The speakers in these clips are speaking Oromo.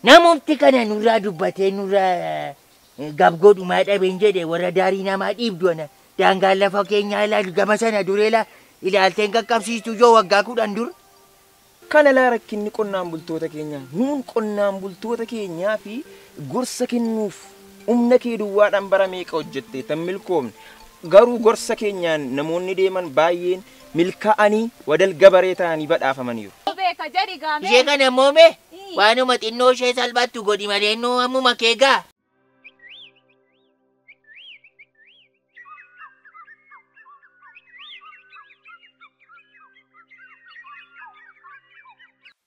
Namumti kana nurraa dubbatee nurraa gabgoodhumaa dhabeen jedhe warra daarii namaa dhiibdu ana. Daangaan lafa keenyaa ilaalu gama sana duree ilaalteen qaqqabsiistu yoo waggaa 10 dur. Kana laa rakkinni qonnaan bultoota keenyaa nuun qonnaan bultoota keenyaa fi gorsa kennuuf humna kee duwwaadhaan bara meeqa hojjette tan milkoomne garuu gorsa keenyaan namoonni deeman baay'een milkaa'anii wadal gabaree ta'anii badhaafamaniiru. Ishee kana moome waanuma xinnoo ishee salphattu godhi malee nuu ammuma kee gaa.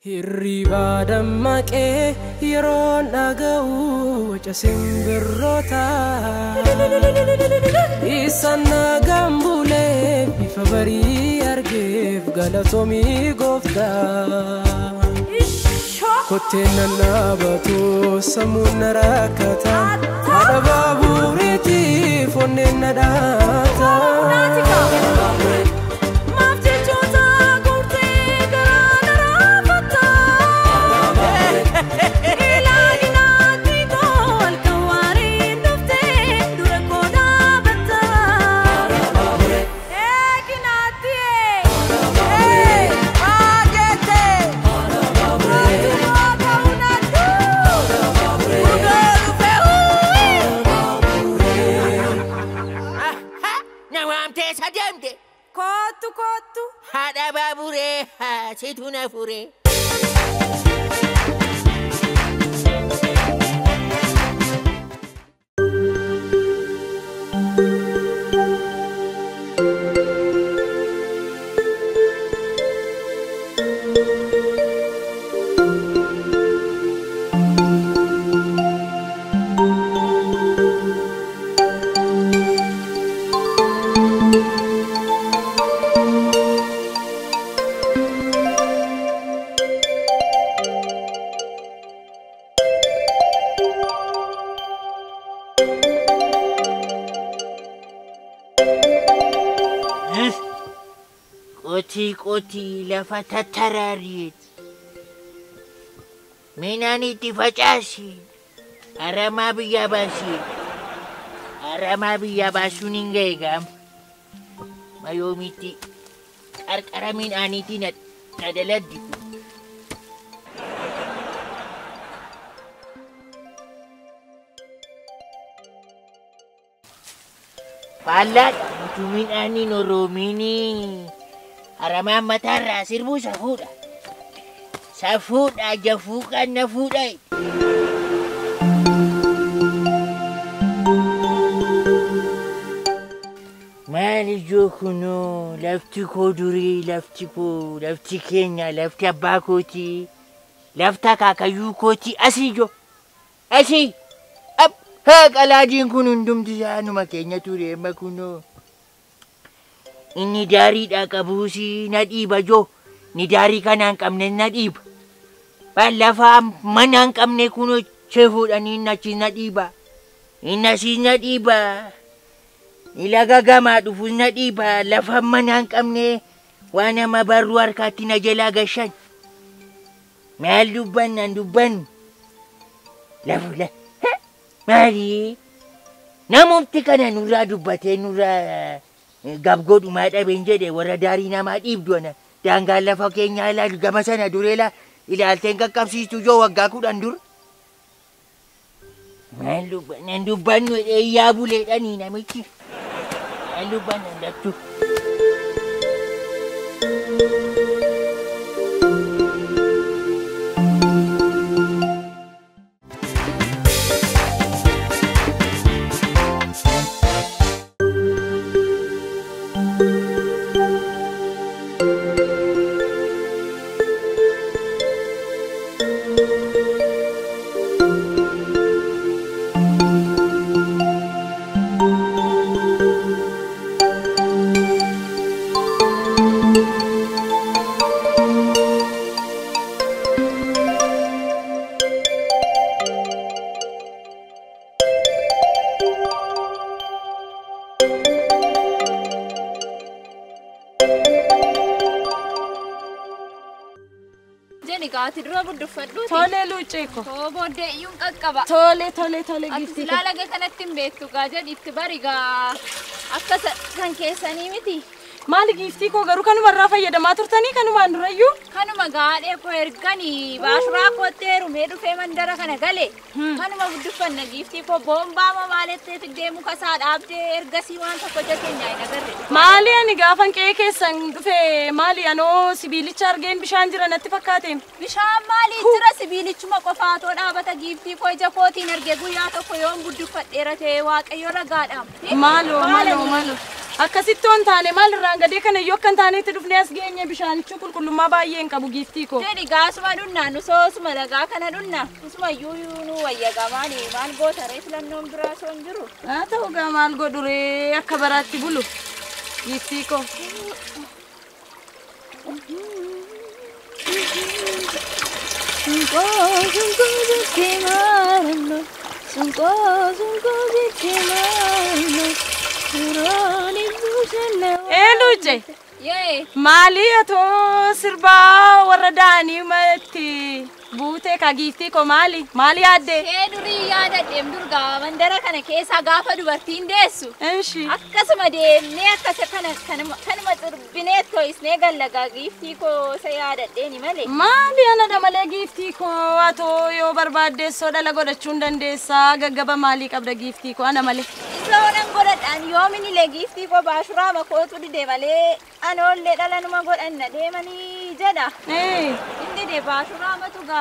Hirriba dammaqee yeroon dhaga'u waca simbirroota. Isaan nagaan bulee bifa barii argeef galatoomii gooftaa. Kotteen nan dhaabatu sammuun na rakkata. Haadha baaburiitiif onneen na dhaata. Haadha baaburee situ na furee. Qotii qotii lafa tattaraariet. Midhaan itti facaasi. Aramaa biyyaa baasi. Aramaa biyyaa baasuun hin ga'e gaama. Mayoomitti qarqara midhaaniitii na daladdi. Faallaadha utuu midhaaniin oroomiinii. Aramaan mataarraa sirbuu safuudha. Safuudha jafuu kan na fuudha. Maal ijoo kunoo lafti koo durii lafti koo lafti keenya lafti abbaa kootii lafti akaakayyuu kootii asii ijoo asii haa qalaajiin kun hundumti isaanuma keenya ture amma kunoo. Inni daariidhaa qabuusi na dhiiba joo. Ni daarii kana hin qabne na dhiiba. Lafa mana hin qabne kunoo chee fuudhanii inni achi na dhiiba. Inni asii na dhiiba. Ni laga gamaa dhufus na dhiiba. Lafa mana hin qabne waan nama barruu harkaatti na jalaa gashan. Maal dubbanna hin dubbannu. Lafa maali? Namumti kana nurraa dubbatee nurraa gabgoodhumaa dhabeen jedhe warra daarii namaa dhiibdu ana. Daangaan lafa keenyaa ilaalu gama sana duree ilaalteen qaqqabsiistu yoo waggaa 10 dur. Maal dubbanna dubbannu yaa buleedhanii namichi. Maal dubbanna dattu. Ati dura budduffadhuuti. Tole luuccee ko. Too booddee iyyuun qaqqaba. Tole tole tole Ati giiftii silaa ko. Laga kanatti hin beektu gaa jedhi itti bari gaa. Akka kan keessanii miti. Maali giiftii koo garuu kanumarraa fayyadamaa turtanii kanumaan durayyuu? Kanuma gaadhee koo erganii baashuraa kootti heerumee dhufee mandara kana gale. Kanuma budduffanna giiftii koo boombaa maalettee fiddee muka isaa dhaabdee ergasii waan tokko ija keenya hin agarre. Maali ani gaafan qe'ee keessan dhufe maali anoo sibiilicha argeen bishaan jira natti fakkaate. Bishaan maalii jira sibiilichuma qofaatoo dhaabata giiftii koo ija kootiin arge guyyaa tokko yoon budduffadheera ta'e waaqayyo ragaadha. Maaloo maaloo maaloo. Akkasitti waan taane maal irraan gadee kana iyyuu akka hin taanetti dhufnee as geenye bishaanichi qulqullummaa baay'ee hin qabu giiftii koo. Jedhi gaasuma dhunna nu soosuma lagaa kana dhunna usuma iyyuu nu wayya maali maal goota ree filannoon biraa osoo hin jiru. Haa ta'u gaa maal godhu ree akka baraatti bulu giiftii koo. Ee luucce Yee maali atoo sirbaa warra da'anii matti buutee ka giiftii koo maali maali yaaddee? Ishee durii yaadadheem durgaa mandara kana keessaa gaafa dubartiin deessu. Inshi. Akkasuma deemnee akkasa kana kanuma xirbinee to'isnee gallagaa giiftii koo isa yaadadheeni malee. Maali anadha malee giiftii koo atoo yoo barbaaddeessoo dhala godhachuu hin dandeessaa gaggaba maalii qabda giiftii koo ana malee. Isa honan godhadhaan yoominillee giiftii koo baashuraa makootu dide malee anoollee dhala numa godhanna deemanii jedha. Ee. Inni dide baashuraa matu gaa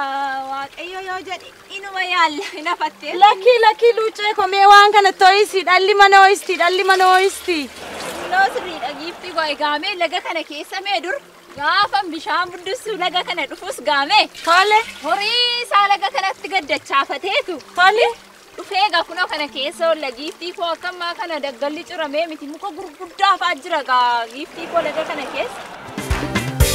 waaqayyo yoo jedhe inuma yaalla hin hafattee. Lakkii lakkii luuccee koo mee waan kana to'isi dhalli mana ho'isti dhalli mana ho'isti. Noo sirriidha giiftii koo egaamee laga kana keessa mee dur gaafan bishaan buddisuu laga kana dhufus gaamee Tole horii isaa laga kanatti gaddachaafateetu. tole. Dhufee egaa kunoo kana keessa olla giiftii koo akka ammaa kana daggalli ciramee miti muka gurguddaa fa'aa jira gaa giiftii koo laga kana keessa.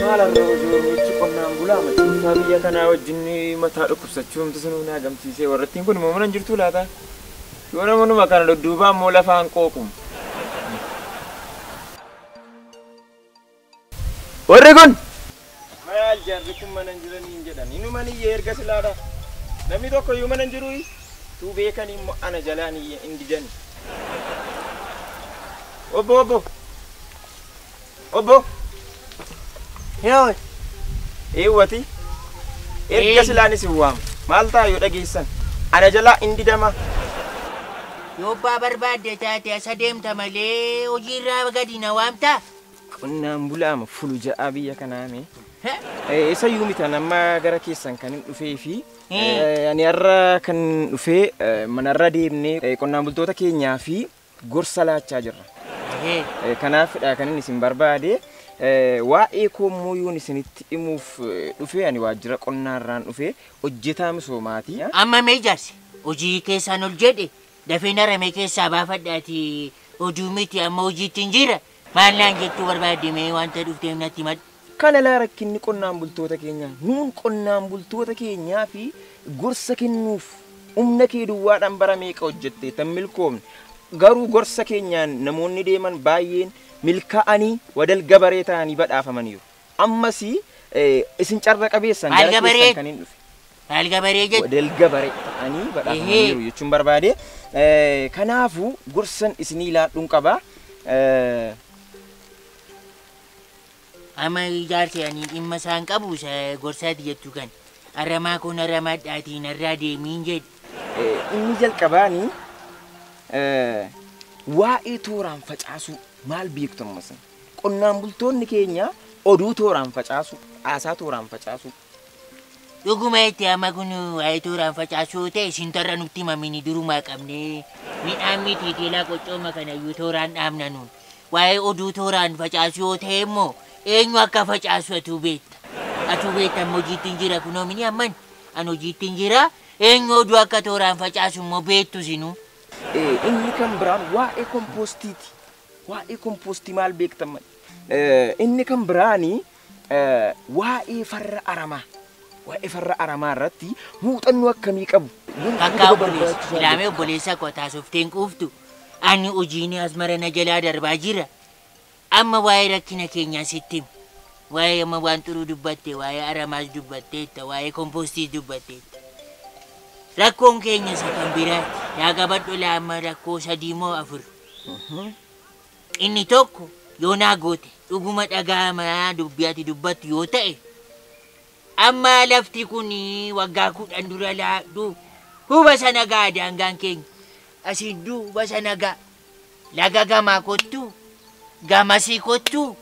Maal har'a hojii qonnaan bulaa maciisaa biyya kanaa wajjin mataa dhukkubsachuun sunuu na gamsiisee warrattiin kun immoo mana hin jirtuu laata? Yoo namoonni kana dudduubaa immoo lafaan qooqu. Warri kun! Maal jarri kun mana hin jiranii hin jedhan. Inuma ni erga silaadha. Namni tokko iyyuu mana hin jiruu tuu beekan immoo ana jalaan hin didan. Obbo obbo! Obbo! Yoo Eewwati erga silaanis hin waamu. Maal ta'a yoo dhageessan? Ana jalaa hin didama. Yoo abbaa barbaadde taate asa deemta malee hojiirraa gadi na waamtaa? Qonnaan bulaama fulu ja'aa biyya kanaa mee. Isa iyyuu miti ani amma gara keessan kan hin dhufee fi ani har'a kan dhufee manarra deemnee qonnaan bultoota keenyaa fi gorsa laachaa jirra. Kanaafidha kan inni isin barbaade. Waa'ee koo yoon isinitti himuuf dhufee ani waajjira qonnaarraan dhufee hojjetaa misoomaati. Amma mee jaarsi hojii keessaan ol jedhe dafee naramee keessaa baafadhaati oduu miti amma hojiitti hin jira. Maal naan jechuu barbaadde mee wanta dhufteef natti himadhu. Kana laa rakkinni qonnaan bultoota keenyaa nuun qonnaan bultoota keenyaa fi gorsa kennuuf humna kee duwwaadhaan bara meeqa hojjette tan milkoomne garuu gorsa keenyaan namoonni deeman baay'een milkaa'anii wadal gabaree ta'anii badhaafamaniiru. Ammas isin carra qabeessan Maal gara gabaree? keessan kan hin dhufe. Maal gabaree jettu? Wadal gabaree ta'anii badhaafamaniiru jechuun barbaade. Kanaafuu gorsan isinii laadhuun qaba. Amma ijaarsi ani dhimma isaan qabu isa gorsaati jechuu kan. Aramaa kun aramadhaatiin irraa deemiin jedhe. Inni jalqabaanii waa'ee tooraan facaasuu maal beektu ammas? Qonnaan bultoonni keenya oduu tooraan facaasuu, haasaa tooraan facaasuu. Dhuguma itti amma kun waa'ee tooraan facaasuu ta'e isin tarra nutti himamini durumaa qabnee midhaan miti teelaa qoccooma kanayyuu tooraan dhaabna nuun. Waa'ee oduu tooraan facaasuu yoo ta'e immoo eenyu akka facaasu atuu beekta. Atuu beekta amma hojiitti hin jira kunoo mini amman an hojiitti hin jira eenyu oduu akka tooraan facaasu immoo beektu sinuu. Inni kan biraan waa'ee kompostiiti. Waa'ee kompostii maal beektan malee? Inni kan biraanii waa'ee farra aramaa. Waa'ee farra aramaa irratti muuxannoo akkamii qabu? Kakkaa obboleessa ilaamee obboleessa koo taasofteen quuftu ani hojiin asmara na jalaa darbaa jira. Amma waa'ee rakkina keenyaa sitti himu. Waa'ee amma waan xuruu dubbatte, waa'ee aramaas dubbatteetta, waa'ee kompoostii dubbatteetta. Rakkoon keenya isa kan biraati. Yaa qabadhu laa amma rakkoo 3 moo 4. Inni tokko yoo naa goote dhuguma dhaga'amaa dubbii ati dubbattu yoo ta'e amma lafti kun waggaa 10 dura laadhu huba sana ga'a daangaan keenya asiin duuba sana ga'a laga gamaa kottu gamasii kottu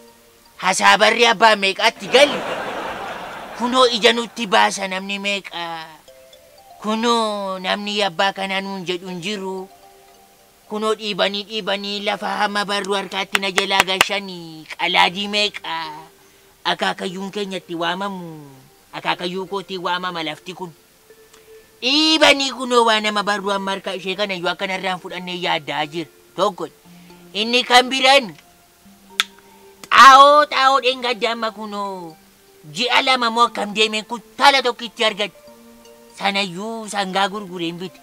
hasaabarri abbaa meeqaatti gali kunoo ija nutti baasa namni meeqa kunoo namni abbaa kanaa nuun jedhu hin jiru. Kunoo dhiibanii dhiibanii lafa hamma barruu harkaatti na jalaa gashanii qalaadii meeqa akaakayyuun keenyatti waamamu akaakayyuu kootii waamama lafti kun. Dhiibanii kunoo waan nama barruu amma harka ishee kana iyyuu akkanarraan fudhannee yaaddaa jira tokko. Inni kan biraan xaa'oo xaa'oo dheengadda amma kunoo ji'a 2 moo akkam deemeen kuntaala tokkitti argadhe sanayyuu sangaa gurgureen bite.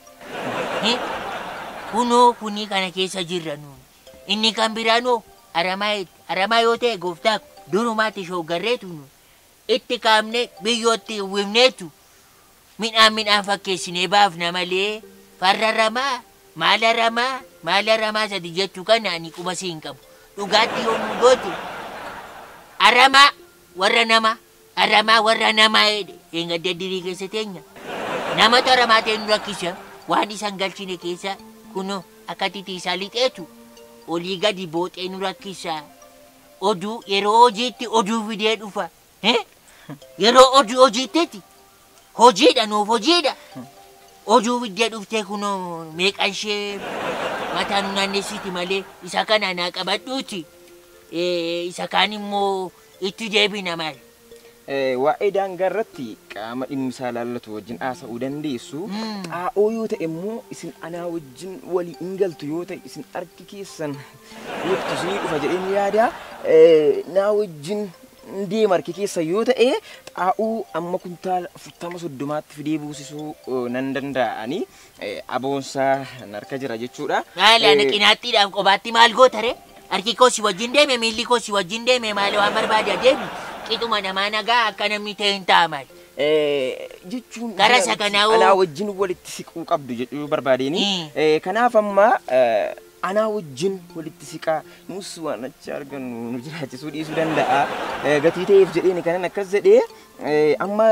Kunoo kuni kana keessa jirra nuuni. Inni kan biraanoo aramaa yoo ta'e gooftaa durumaatti shoggarreetu nuuni. Itti kaafne biyyootti uwwifneetu midhaan midhaan fakkeessinee baafna malee farra aramaa maal aramaa maal aramaa sadi jechuu kana ani quba siin qabu. Dhugaatti yoo nu goote aramaa warra namaa aramaa warra namaa jedhe eengadda dirii keessa teenya. Namatu aramaa ta'e nu rakkisa waan isaan galchine keessa kunoo akka titiisaa lixeetu olii gadi booxee nu rakkisa. Oduu yeroo hojiitti oduu fidee dhufa. Yeroo oduu hojiitteeti hojiidha nuuf hojiidha. Oduu fidee dhuftee kunoo meeqa ishee mataa nu naannessiti malee isa kana naa qabadhuuti. Isa kaan immoo itti deebina maal. Waa'ee daangaa irratti qaama dhimmi isaa ilaallatu wajjin haasa'uu dandeessu. Xaa'oo yoo ta'e immoo isin anaa wajjin walii hin galtu yoo ta'e isin harki keessan beektu isinii dhufa jedheen yaada. Naa wajjin deema harki keessan yoo ta'e xaa'oo amma kuntaala 40 30tti fidee buusisuu nan danda'ani. Aboonsaa harka jira jechuudha. Maali ani qinaattiidhaaf qobaatti maal goota ree? Harki koo si wajjin deeme miilli koo si wajjin deeme maali waan barbaade adeemu? Qixuma namaa nagaa akka namni ta'e hin ta'a maali? Jechuun gara isa kanaa anaa wajjin walitti siquu qabdu jechuu barbaadeen. Kanaaf amma anaa wajjin walitti siqaa nus waan achi argannu nu jiraachisuu dhiisuu danda'a. Gatii ta'eef jedheen kanan akkas jedhee amma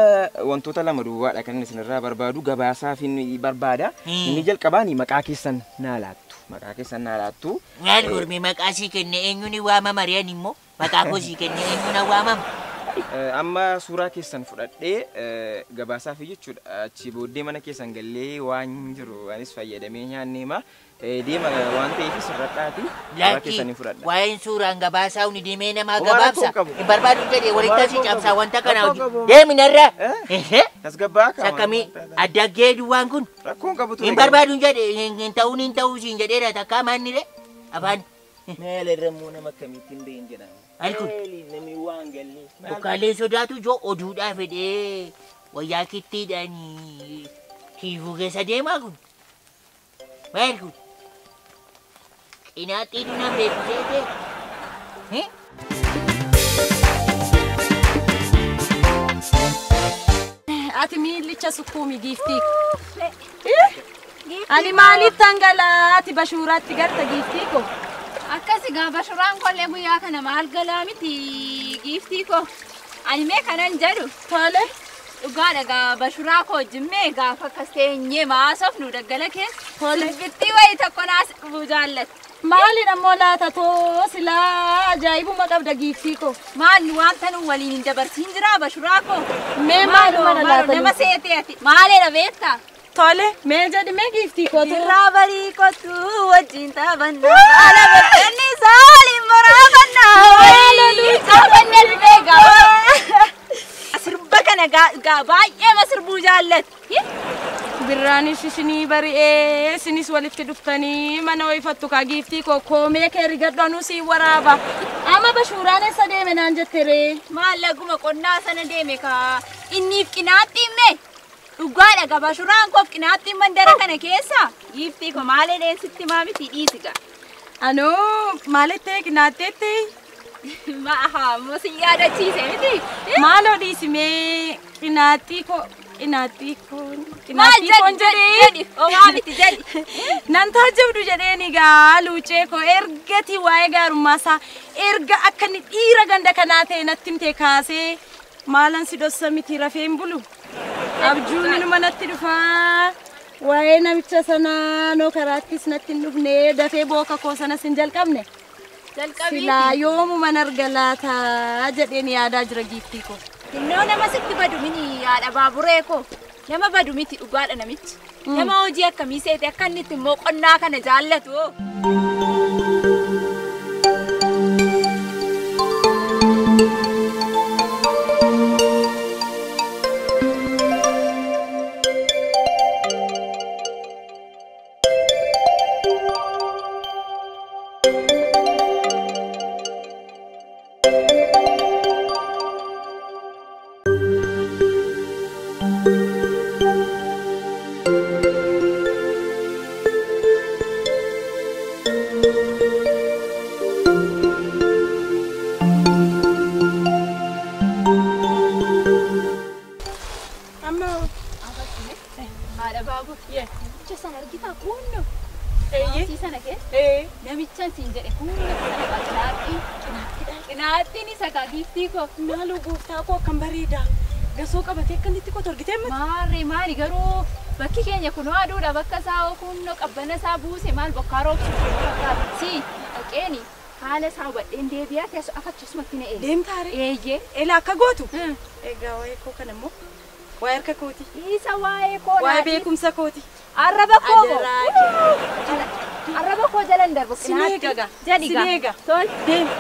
wantoota 2 duwwaadha kan isinirraa barbaadu gabaasaaf inni barbaada. Inni jalqabaani maqaa keessan naa laattu. Maqaa keessan naa laattu. Maal gormee maqaa sii kenne eenyuun waamama re'an immoo maqaa koo sii kenne eenyuun waamama? Amma suuraa keessan fudhadhee gabaasaaf jechuudha. Achi booddee mana keessan gallee waan jiru anis fayyadamee nyaanneema. Deema waan ta'eef sirradhaati. Suuraa keessan hin fudhadha. Waa'een suuraan gabaasaa huni deemee namaa gabaabsa. Hin barbaadu jedhee walitti asii cabsaa wanta kana hojii. Deemi narraa. Tasgabbaa qaba. Sakkamii addaggee duwwaan kun. Rakkoon qabu ture. Hin barbaadu jedhee hin ta'uun hin ta'uu siin jedheera takkaa maanni ree afaan. Maal irra immoo nama akkamiitti hin beeyin jedhama. Alkuun. Namni waan galle. Bukkaalee sodaatu ijoo oduudhaa fedhee wayyaa kittiidhaan hiifuu keessa deemaa kun. Maal kun? Qinaaxxiitu nan beeku seetee. Ati miillicha sukkuumi giiftii. Ani maaliif dhangala'aa ati bashuuraatti garta giiftii koo? Akkasi gaa bashuraan kollee guyyaa kana maal galaa miti giiftii koo. Ani mee kanan jedhu. Tole. Dhugaadha gaa bashuraa koo jimmee gaafa akkas teenyee maasofnu daggala keessa. Tole. Sirbittii wayii tokko naas dhufuu jaallata. Maalidha immoo laata too silaa ajaa'ibuma qabda giiftii koo. Maal wanta nu waliin hin dabarsiin jiraa bashuraa koo. Mee maaluma na laata? Nama seetee ati. Maalidha beektaa? Tole mee jedhi mee giiftii koo too. Irraa barii kottu wajjin taphannaa. Haala bakkanni saaliin waraabannaa. Taphannee dhufee gaa. Sirba kana gaa baay'ee ma sirbuu jaallatti. Birraanis isinii bari'ee isinis walitti dhuftanii mana wayifattu kaa giiftii koo koomee kee rigadhanuu siin waraaba. Amma bashuuraan eessa deeme naan jette ree? Maallaquma qonnaa sana deeme kaa Inniif qinaatti himme. Dhugaadha gabashuraan koof qinaattiin mandara kana keessa giiftii koo maalee dheensitti maa miti dhiisi gaa. Anoo maalitti qinaatteetti? Maaha immoo si yaadachiise miti. Maaloo dhiisimee qinaattii koo qinaattii koo Maal qinaattii koon jedhi jedhee jedhi homaa miti jedhi. Nan taajabdu jedheen egaa luucee koo ergati waa'ee gaarummaa isaa erga akka inni dhiira ganda kanaa ta'e natti himte kaasee maalan si dhossa miti rafee hin bulu. Abjuun inuma natti dhufaa. Waa'ee namicha sanaa noo karaattis natti hin dhufne dafee booka koo sanas hin jalqabne. Jalqabii. Silaa yoomuma arga laataa jedheen yaadaa jira giiftii koo. Innoo nama sitti badu mini haadha baaburee koo. Nama badu miti dhugaadha namichi. Nama hojii akkamii seete akka inni itti immoo qonnaa kana jaallatu. Amma Haadha baaburee. Namicha sana argitaa kunnoo. eeyyee Maasii sana keessa. ee Namicha siin jedhe kunnoo sana qinaattiin. Qinaattiin isa kaa giiftii koo. maaloo gooftaa koo akkam bareeda. Gasoo qabatee akka inni itti qotu argitee miti. Maarree maali garuu bakki keenya kunoo aduudha bakka isaa kunnoo qabbana isaa buuse maal bokkaa roobsu fakkaata. Si dhaqeeni haala isaa hubadheen deebi'aa teessu afachasumatti na eegi. Deemtaa ree? Eeyyee. Ela akka gootu? Egaa waa'ee koo kana immoo waa'ee harka kooti. Isa waa'ee koo Waa'ee naa beekumsa kooti. Arraba koo moo? Adaraa kee. Arraba koo jalan darbu. Sin eega gaa. Jedhi Sin gaa. eega. Tol. Deemi.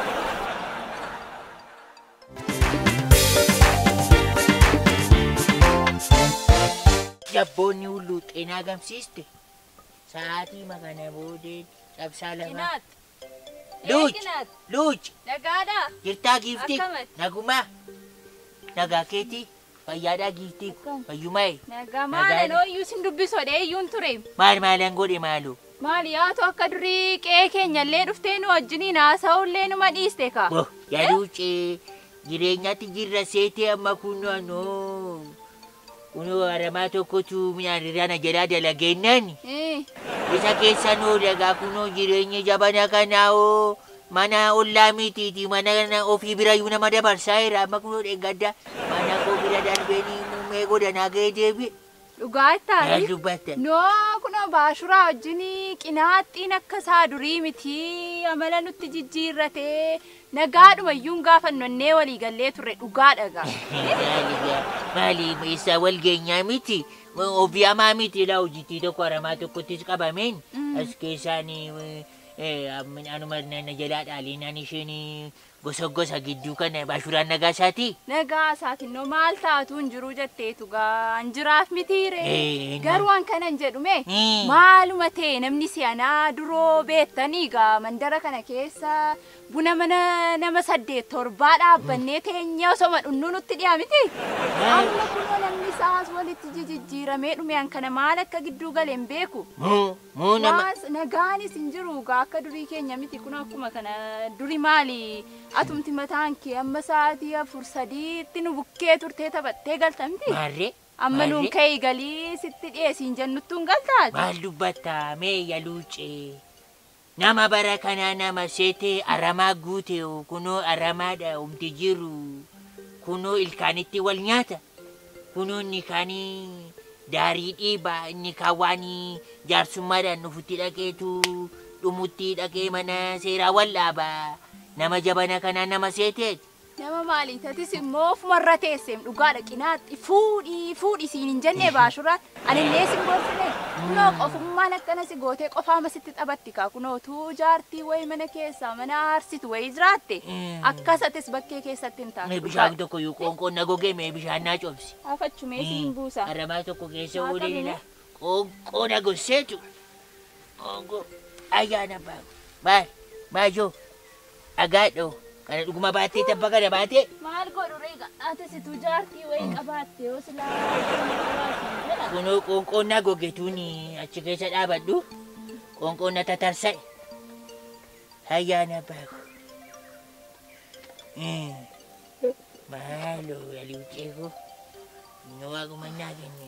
Jabboonni hulluu xeenaa gamsiiste. Sa'aatii kana boodee cabsaa lama. Qinaat. Luuc! Qinaat. Luuc! Dhagaadha. Jirtaa giiftii? Akkamati? Nagumaa? Nagaa keetii? Fayyaadhaa giiftii? Akkam. Fayyumaa'e? Nagaa maala nooyyuu sin dubbisoo dheeyyuun ture. Maal maalan godhe maaloo? Maali yaatu akka durii qe'ee keenyallee dhuftee nu wajjiniin haasa'ullee numa dhiiste kaa. Boh, yaa luucee jireenyatti jirra seetee amma kunoo anoo. Kunoo haramaa tokkotu midhaan irraa jalaa dalageennan. Eh, Isa keessa noo dagaa kunoo jireenya jabana kanaa oo mana ollaa mitiiti mana ofii birayyuu nama dabarsaa jira amma kunoo dheengadda mana koo bira darbeenii muummee godanaa ga'ee deebi'e. Dhugaa Maal ittaati. dubbatta? Noo kunoo baashuraa wajjinii qinaaxxiin akka isaa durii miti amala nutti jijjiirratee nagaadhuma iyyuu hin gaafannonnee walii gallee turre dhugaa dhagaa. Maali gaa maali isa wal geenyaa miti ofii hamaa miti laa hojjetii tokko haramaa tokkottis qabameen as keessaan anuma na jalaa dhaaleenaan isheen gosa gosa gidduu kana baashuraan nagaa isaati. Nagaa isaatiin maal taatu hin jiru jetteetu gaa hin jiraaf mitiire. Eh, Garuu an kanan jedhume Mm. maaluma ta'e namni si'anaa duroo beektanii gaa mandara kana keessa buna mana nama 8 7 dhaabbannee teenyee osoma dhunnuu nutti dhiyaa miti. Amma kunoo namni isaas walitti jijjiiramee dhume an kana maal akka gidduu gale hin beeku. Muu muu nama Waas nagaanis hin jiru gaa akka durii keenya miti kun akkuma kana duri maali atumti mataan kee amma sa'aatii 4 3tti nu bukkee turtee taphattee galta miti. maarree Amma nuun maarree? ka'ii galii sitti dhiyeessiin jennuttu hin galtaati. Maal dubbatta mee yaluucee nama bara kanaa nama seetee aramaa guute kunoo aramaadha umti jiru kunoo ilkaanitti wal nyaata kunoo inni kaanii daarii dhiibaa inni kaan waan jaarsummaadhaan dhufutti dhaqeetu dhumutti dhaqee mana seeraa wal dhaabaa nama jabana kanaa nama seeteeti. Nama maali tatis immoo ofumarra teesseem dhugaadha qinaaxxi fuudhii fuudhi siin hin jenne baashuraan anillee sin gorsine kunoo qofummaan akkana si gootee qofaama sitti taphatti kaa kunoo tuu jaartii wayi mana keessaa mana aarsitu wayi jiraatte akkas atis bakkee keessatti hin taatu. Mee bishaan tokko iyyuu qoonqoon na gogee mee bishaan naa cobsi. Afachumee siin buusa. Aramaa tokko keessa Maa oolina. qabine? Qoonqoo na gosseetu. Qoonqoo ayyaana baabu. Maal maajoo dhagaadhoo. Kana dhuguma baattee tabba kana baattee. Maal godhu reega ati situ jaartii wayii qabaatte yoo silaa. Kunoo qoonqoon na gogetuun achi keessa dhaabadhu. Qoonqoon na tatarsa'e. Ayyaana baaku. Maaloo yaluucee koo. Inni waaquma naa kenne.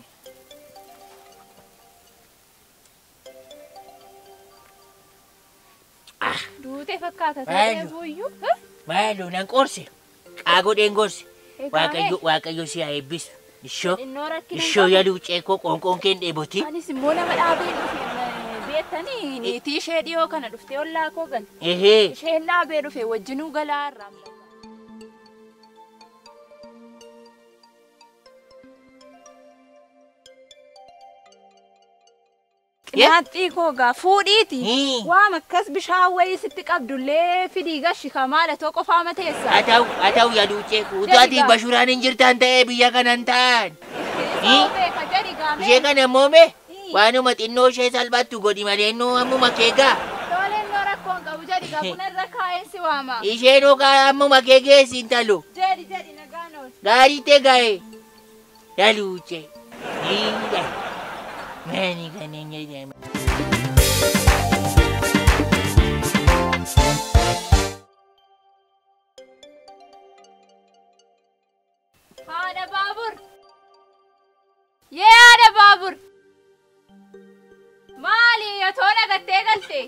Duutee fakkaata ta'ee buuyyuu. Maaloo nan qorse. Qaagodheen gorse. Waaqayyo waaqayyo si haa eebbisu. Ishoo ishoo yaluucee koo qoonqoon kee hin dheeboti. Anis immoo nama dhaabee dhufe beektanii niitii ishee dhiyoo kana dhuftee ollaa koo galte. Isheen dhaabee dhufe wajjinuu galaa irraa. Qinaaxxii koo gaa fuudhiiti. Waan akkas bishaan wayii sitti qabdullee fidii gashi kamaadha too qofaa mateessa. Haa ta'u yaluucee koo utuu ati bashuraan hin jirtan ta'ee biyya kanan ta'an. Ishee kana immoo mee waanuma xinnoo ishee salphattu godhi malee innoo ammuma kee gaa. Toleen noo rakkoon qabu jedhi gaa buna irra kaa'een si waama. Isheen hoo ammuma kee geessi intalu. Jedhi jedhi nagaan oolu. Gaarii ta'e gaa'e. Yaluucee. Mani kanneen jedhama. Haadha baabur. Yee haadha baabur. Maali atoo dhagattee galte?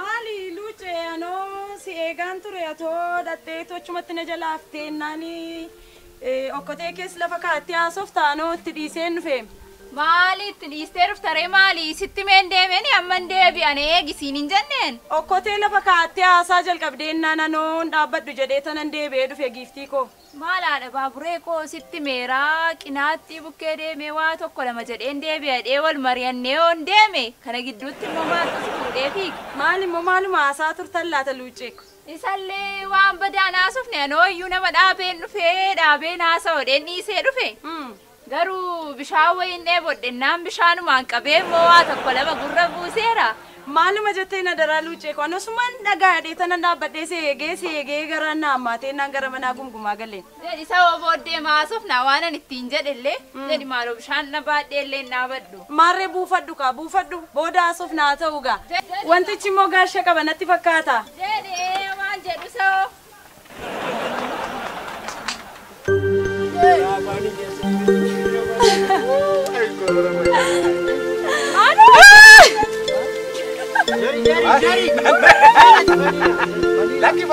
Maali luucee anoo si eegaan ture atoo dhattee tochumatti na jala haftee naani okkotee keessa lafa kaa'attee haasofta anoo itti dhiiseen dhufe. Maali itti dhiistee dhuftaree maali sitti meen deemeen amman deebi'an eegisiin hin jenneen? Okkotee lafa kaa'attee haasaa jalqabdee naan anoon dhaabbadhu jedhee tanan deebi'ee dhufe giiftii koo. Maal haadha baaburee koo sitti meeraa qinaaxxii bukkee deemee waa tokko lama jedheen deebi'adhee wal mari'annee yoon deeme kana gidduutti immoo maaltu si fuudhee fiiga? Maal immoo maaluma haasaa turtan laata luucee? Isallee waan badaan haasofne anoo iyyuu nama dhaabeen dhufee dhaabeen haasa'oodheen dhiisee dhufe. Garuu bishaan wayiin dheebodhennaan bishaanumaan qabee immoo waa tokko lama gurra buuseera. Maaluma jettee na daraa luucee koo anasumaan dhagaadhee tanan dhaabbadhee si eegee si eegee gara na hammaatee naan gara manaa gumgumaa galeen. Jedhi sababa booddee maasofna waan ani ittiin jedhellee jedhi maaloo bishaan na baadhee illee dhaabadhu. Maarree buufadhu kaa buufadhu booda haasofna haa ta'u gaa. Wantichi immoo gaasha qaba natti fakkaata. Jedhee waan jedhu sababa. Lucky